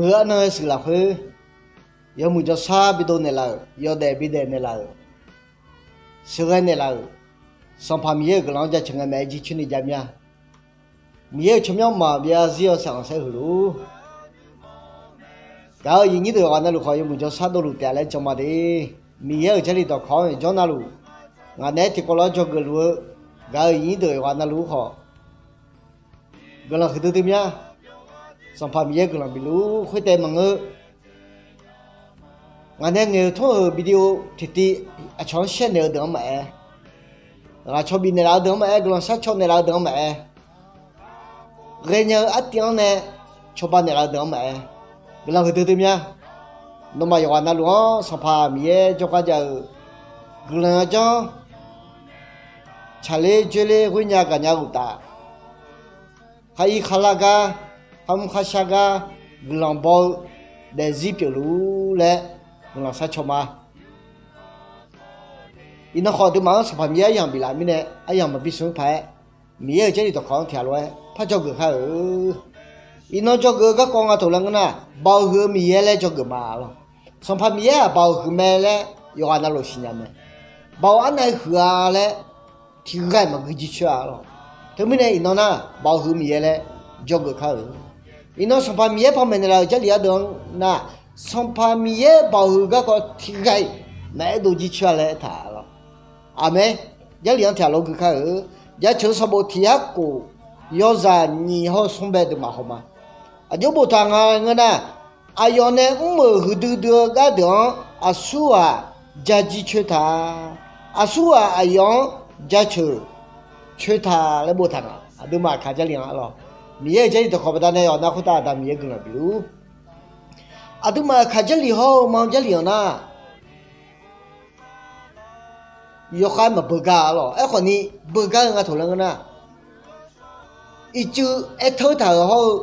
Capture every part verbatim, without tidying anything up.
Heu arnan-eu shuif lafkhoer, yawmuiq jawrshar bidov naeqlaf-euq, yawdaef bidaef naeqlaf-euq, sheuqghae naeqlaf-euq, Sanqpaq Miqyaer-euq guiqlanq-anr jaceuq ngae maqaer jircoer ni jav mir-a. Miqyaer-euq tsawrmyanr maqbyav zarzir-awr saeq khanqsaer huiq luf-ur. Gaq-euq aqyuif nyir deuq yawqghaq navluf khawf, yawmuiq jawrshar dovluf taef-a laer jan ma de. Miqyaer-euq Jarlif dawqkawq-anr yawqjawr navluf, ngaq naeq-aer tiqkawv lof-aer dzawgeuf luf-eu gaq-euq aqyuif nyir deuq yawqghaq navluf-ur khawf, guiqlanq huiqdui dui mir-a. Sanqpaq Miqyaer guiqlanq bifluf-ur. Khoertaef maqngeur, ngaq nae ngaeq-euq tmr-euq video tiqtiv aqcawq-anr shaer naeq-eu deuq-anr maqaer, ghaqcawq bifnaeq laf-eu deuq-anr maqaer, guiqlanq sharcaw naeqlaf-eu deuq-anr maqaer, ghaenya-eu artiv-anr nae cawba naeqlaf-eu deuq-anr maqaer, guiqlanq huiqdui dui mir-a. Nawmaf yawqghaq navluf-anr Sanqpaq Miqyaer jawrgar jav-eu guiqlanq yawdzanr tsaqler dzoerler ghoer nya gaqnya uqtaf, khar ir khar lar gar, khar mr khar shar gar, guiqlanq baw-eu daefzir pyeufluf-ur laer guiqlanq sharcaw ma. Iqnan khawf aqduimaf-anr Sanqpaq Miqyaer aryamq biflaf mirnae, aryamq maqbi smq paq-aer, Miqyaer-euq Jarlif dawqkawq-anr tiqghaq lof-aer par dzawgeuf kar-euq. Iqnan dzawgeuf-eu garkawv nga taq laer ngeur nar, Baoq huiq-eu Miqyaer laer dzawgeuf ma lawq. Sanqpaq Miqyaer-aq Baoq huiq mae laer yawqghaq navluf siqnya mae. Baoq arnav huiq-a laer tiqghaq-iq maqgui jircoer-a lawq. Teumirnae iqnan nar, Baoq huiq-eu Miqyaer laer dzawgeuf kar-euq. Iqnan Sanqpaq Miqyaer panmaeq naeqlaf-euq Jarlif ardeuv-anr nar, Sanqpaq Miqyaer Baoq huiq-eu garkawv tiqghaq-iq maqaer dov jircoer-a laer aertaq lawq. Aqmeq. Jarlif-anr tiqghaq lof gui kar-euq. Jaceuq-eu sanqbof tiq yarkhof yawzaq nyiq hawr-eu smr bae deuq maqhaw ma. Aqjox boftaq nga ngeur nar, aqyawf nae mr-euq huiqdui dui-eu gardeuq-anr aqsurghaq ja jircoer ta. Aqsurghaq aqyawf-anr jaceuq coer ta laer boftaq nga. Aqduimaf Aqkaq Jarlif-anr arlawq, Miqyaer-euq Jarlif dawqkawq baqdanae yawqha nar khoertav Aqda Miqyaer guiqlanq bifluf-ur. Aqduimaf Aqkaq Jarlif hawr-eu ma Jarlif-anr nar, yawkhav maqbeugar-a lawq. Aerkhawf ni, beugar-eu nga taq laer ngeur nar, ircuf aerteur taq-euq hawr-eu,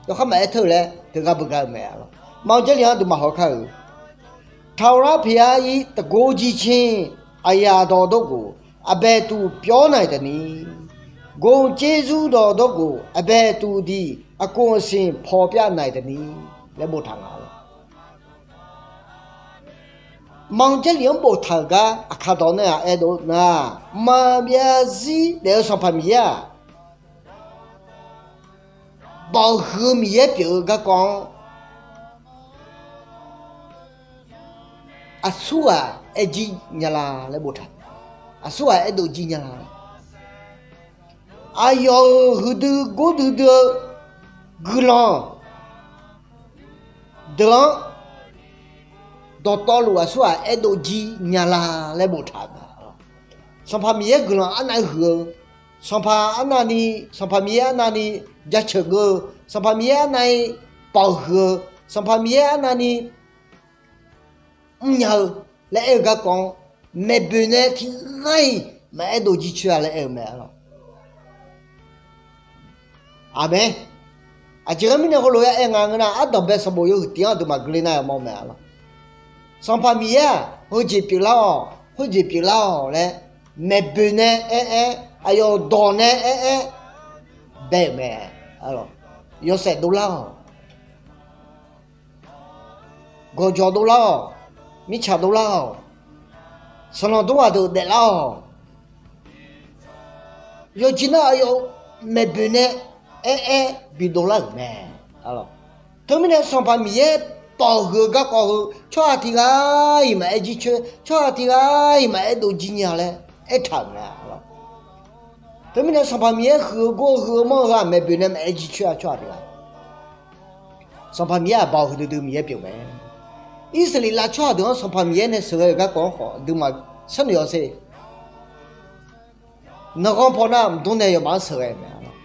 yawkhav maqaer teur-euq laer teugar beugar-eu mae-a lawq. Ma Jarlif-anr aqduimaf haw kar-euq. Taqlar peqya-ir taqgor jircoer, aqyaq dawqdawrgof aqbaetuv pyawr naiq taqni, gor tserzur dawqdawrgof aqbaetuv diq aqkov aqsiq paw pyav naiq taqni laer boftaq nga lawq. Ma Jarlif-anr boftaq-euq gar Aqkaq dawq nae-aq aerdov nar, maqbyav zir daef-eu Sanqpaq Miqyaer-aq, Baoq huiq-eu Miqyaer pyeuf-eu garkawv-anr aqsurghaq aer jir nya la laer boftaq. Aqsurghaq aerdov jir nya la. Aqyawf-euq huiqdui gordui dui-eu guiqlanq deuq-anr dawqtawvluf aqsurghaq aerdov jir nya la laer boftaq-euq mae. Sanqpaq Miqyaer guiqlanq arnav huiq-eu, Sanqpaq arnavni, Sanqpaq Miqyaer arnavni jaceuq geur-eu, Sanqpaq Miqyaer arnavni baoq huiq-eu, Sanqpaq Miqyaer arnavni mrnya-eu laer aer-eu garkawv-anr, maeqboeq nae tiqghaq-iq maqaer dov jircoer-a laer aer-eu mae-a lawq. Aqmeq. Aqjeq gar mirnae heulof-aer aer nga ngeur nar, ardanqbae sanqbof yawhuiq tiq-anr aqduimaf guiqle nar yamawr mae-a lawq. Sanqpaq Miqyaer-aq, heujeq pyeuflar-awq, khoerjeq pyeuflar-awq laer maeqboeq nae aer-aer, aqyawf dawq nae aer-aer bae-euq mae. Yawshaef dovlar-awq, gawqjawq dovlar-awq, mirtsaq dovlar-awq, sanqlanq dov ghaq deuq daeflar-awq. Yawqjeq nar aqyawf maeqboeq nae aer-aer bidovlar-euq mae. Teumirnae Sanqpaq Miqyaer baoq huiq-eu garkawv heu tsawrhaq tiqghaq-iq maqaer jircoer, tsawrhaq tiqghaq-iq maqaer dov jir nya laer aertaq-euq mae. Teumirnae Sanqpaq Miqyaer huiq-eu gor-eu heu-eu manr-eu heu-aq maeqboeq nae maqaer jircoer-a tsawrhaq tiqghaq. Sanqpaq Miqyaer-aq baoq huiqdui dui Miqyaer pyeuf mae. Irsaqleqlav tsawrhaq deuq-anr Sanqpaq Miqyaer nae sheuqghae-euq garkawv-anr khawf aqduimaf sharnoeq-awr sher. Nanqghanr paw nar mqdmr nae yawmaf-anr sheuqghae-eu mae-a lawq.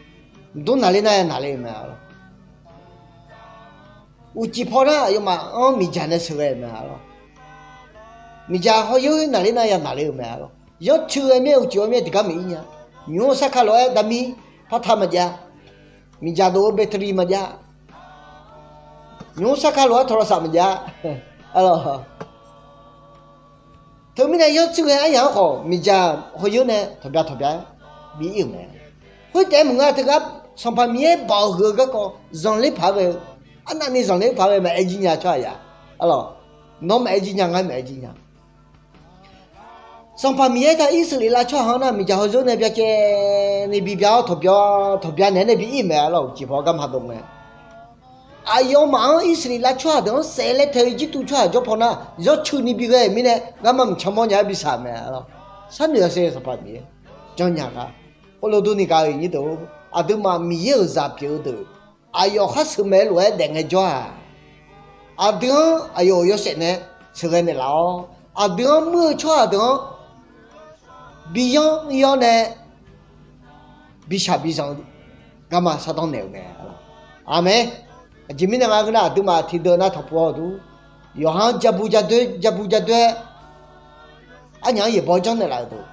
Mqdmr naqler nar ya naqler-eu mae-a lawq. Uqcif paw nar yawmaf-anr miqdzaq nae sheuqghae-eu mae-a lawq. Miqdzaq hawyoer naqler nar ya naqler-eu mae-a lawq. Yanrtsuif ghae mir-aer uqcif hawmyaer tiqgar maqir nya. Nymqmr sarkar lof-aer damir parta maqjav. Miqdzaq dov-eu battery maqjav. Nymqmr sarkar lof-aer tawlavsaf maqjav. Teumirnae yanrtsuif ghae aryaq-anr khawf miqdzaq hawyoer nae tawqbya tawqbya-aer bi ir-euq mae. Khoertaef-aer maqngeur-a, teugar Sanqpaq Miqyaer baoq huiq-eu garkawv zanqler paq-aer ghae-eu Arnavni zanqler paq-aer maqaer jir nya tsawrhaq ya. Arlawq, nawr maqaer jir nya, ngar maqaer jir nya. Sanqpaq Miqyaer taq Irsaqleqlav tsawrhaq-anr nar, miqdzaq hawzeur nae byacaevni bi bya-awr tawqbya, tawqbya naeq-aer nae bi ir mae. Arlawq, uqcif paw garma dov ngae, aqyawfmaf-anr Irsaqleqlav tsawrhaq deuq-anr saef laer tae-eu Irjirtuv tsawrhaq jawr pawnae yawtshuini bi ghae-euq mirnae, garma mqcan mawrnya-aer bi saq mae. Arlawq, sharnoeq-a ser Sanqpaq Miqyaer janrnya gar. Khoerlof durni gaq-eu iqnyir deuq-or, aqduimaf Miqyaer-euq zaq pyeuf-eu deuq, aqyawf khar sheuqmaeq-aer lof-aer daef ngaejawr-aq, aqdui-anr aqyawf-euq yawshaef nae sheuqghae naeqlaf-awr, aqdui-anr muir-eu tsawrhaq deuq-anr bi yanr ir-awr nae bi shaq bi zanq-eu garma shardanr naeq-euq mae. Aqmeq. Aqjeq mirnae nga ngeur nar, aqduimaf tiqdeuq nav tanqpuq-awr dur, yawqha-anr ja bu ja doer, ja bu ja doer-aer, arnyaf-anr yaeqbawq-aer janrnaeq laf-euq deuq,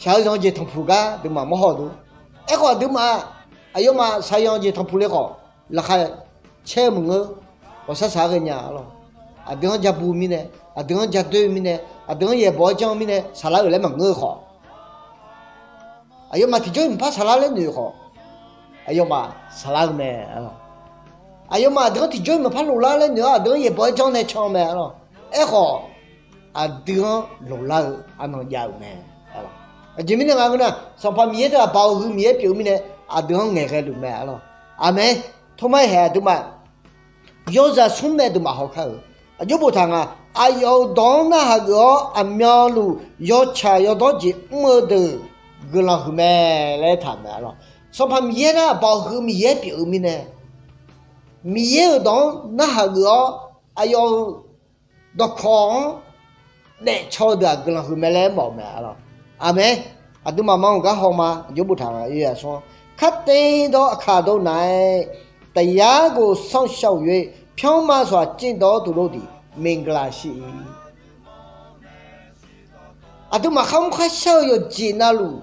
shaq-eu zanq jeq tanqpuq gar aqduimaf mawr haw dur. Aerkhawf aqduimaf aqyawfmaf shaqzanq jeq tanqpuq le khawf, laqkhaq caer-eu maqngeur. Ghawqshaq shaq-aer ghaenya. Arlawq, aqdui-anr ja bu mirnae, aqdui-anr ja doer-eu mirnae, aqdui-anr yaeqbawq-aer janr-eu mirnae saqlar-euq laer maqngeur-eu khawf, aqyawfmaf tiqjawr-iq maqpar saqlar laer noeq-eu khawf, aqyawfmaf saqlar-eu mae. Aqyawfmaf aqdui-anr tiqjawr-iq maqpar loflar laer noeq-awr, aqdui-anr yaeqbawq-aer janr nae can-eu mae. Arlawq, aerkhawf aqdui-anr loflar-eu arnan jav-euq mae. Aqjeq mirnae nga ngeur nar, Sanqpaq Miqyaer teu-aq Baoq heu Miqyaer pyeuf-eu mirnae, aqdui-anr ngaeqghae luf mae. Arlawq, aqmeq. Toma-aer haeq aqduimaf yawzaq smr mae aqduimaf hawkar-euq, aqjox boftaq nga. Aqyawf-euq dawq-anr narhaq geuf-awr, aqmyanluf yawtsaq yawdawr jeq mr-eu deuq guiqlanq huiq mae laer aertaq mae. Arlawq, Sanqpaq Miqyaer nar Baoq heu Miqyaer pyeuf-eu mirnae, Miqyaer-euq dawq-anr narhaq geuf-awr, aqyawf-euq dawqkawq-anr daefcaw-eu deuq-aq guiqlanq huiq mae laer aermawf-eu mae. Arlawq, aqmeq. Aqduimaf maqanr-eu gar hawma, aqjox boftaq nga. Yawzaq smr-anr, ခပ်သိမ်းသောအခါတို့၌ တရားကို စောင့်ရှောက်၍ ဖြောင့်မတ်စွာ ကျင့်သောသူတို့သည် မင်္ဂလာရှိ၏. Aqduimaf kharmr kharshar-eu yawqjeq navluf,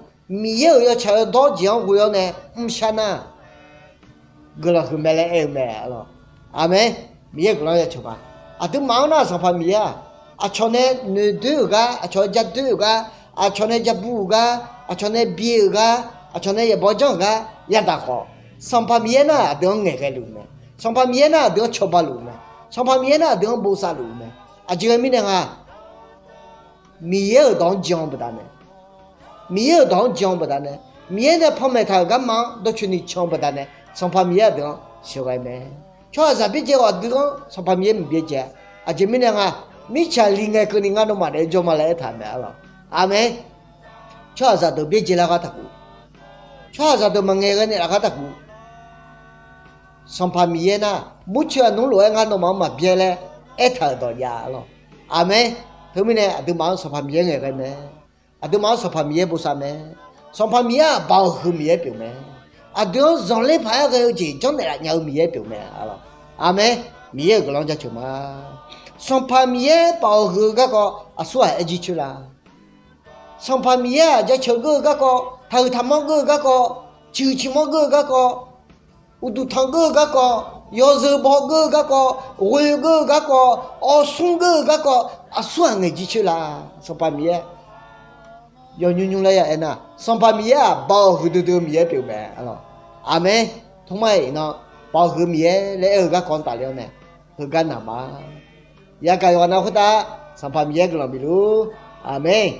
Miqyaer-euq yawtsaq yawdawr jeq-anr ghoe-awr nae mrshar nar, guiqlanq huiq mae laer aer-eu mae. Arlawq, aqmeq. Miqyaer-euq guiqlanq-anr yaceuq ma. Aqduimaf-anr nar Sanqpaq Miqyaer-aq, aqcawq nae noeqdoer-euq gar, aqcawq nae ja doer-euq gar, aqcawq nae ja bu-euq gar, aqcawq nae bi-euq gar, aqcawq nae yaeqbawq janr-euq gar yadaq khawf, Sanqpaq Miqyaer nar aqdui-anr ngaeqghae luf-eu mae. Sanqpaq Miqyaer nar aqdui-anr cawba luf-eu mae. Sanqpaq Miqyaer nar aqdui-anr bosav luf-eu mae. Aqjeq ghae mirnae nga, Miqyaer-euq dawq-anr jan-eu baqdanae, Miqyaer-euq dawq-anr jan-eu baqdanae, Miqyaer nae panmaeq taq-euq garma-anr dawrcoeni can-eu baqdanae, Sanqpaq Miqyaer aqdui-anr sheuqghae mae. Tsawrhaqzaq byaerdzae-awq aqdui-anr Sanqpaq Miqyaer maqbyaerdzae-a. Aqjeq mirnae nga, mirtsaq li ngae keuvni ngar nawmaf daef-aer jawr ma laer aertaq mae. Arlawq, aqmeq. Tsawrhaqzaq deuq byaerdzae lar gar taqguv. Tsawrhaqzaq deuq maqngaeq ghae naeq laf gar taqguv. Sanqpaq Miqyaer nar, murcoeq aqnmr lof-aer ngar nawmaf-anr maqbyaer laer aertaq-euq dawq jav. Arlawq, aqmeq. Teumirnae aqduimaf-anr Sanqpaq Miqyaer ngaeqghae mae. Aqduimaf-anr Sanqpaq Miqyaer bosav mae. Sanqpaq Miqyaer-aq Baoq heu Miqyaer pyeuf mae. Aqdui-anr zanqler paq-aer ghae-eu jeq janrnaeq laf nya-eu Miqyaer pyeuf mae. Arlawq, aqmeq. Miqyaer-euq guiqlanq-anr jaceuq ma. Sanqpaq Miqyaer Baoq heu-eu garkawv aqsurghaq aer jir coer la? Sanqpaq Miqyaer-aq jaceuq geur-eu garkawv, taqhuiq taqmanr geur-eu garkawv, ciqhuiq ciqmanr geur-eu garkawv, uqduq tanq geur-eu garkawv, yawzeu baw geur-eu garkawv, ghoe geur-eu garkawv, awrsmr geur-eu garkawv, aqsurghaq ngaeq jir coer la? Sanqpaq Miqyaer yawnymr nymr laer ya aernar, Sanqpaq Miqyaer-aq Baoq huiqdui dui-eu Miqyaer pyeuf mae. Arlawq, aqmeq. Tmr-aer iqnan Baoq heu Miqyaer laer aer-eu garkawv-anr tafler-awr nae heugar naq ma. Yagaq yawqghaq nav khoertav Sanqpaq Miqyaer guiqlanq bifluf. Aqmeq.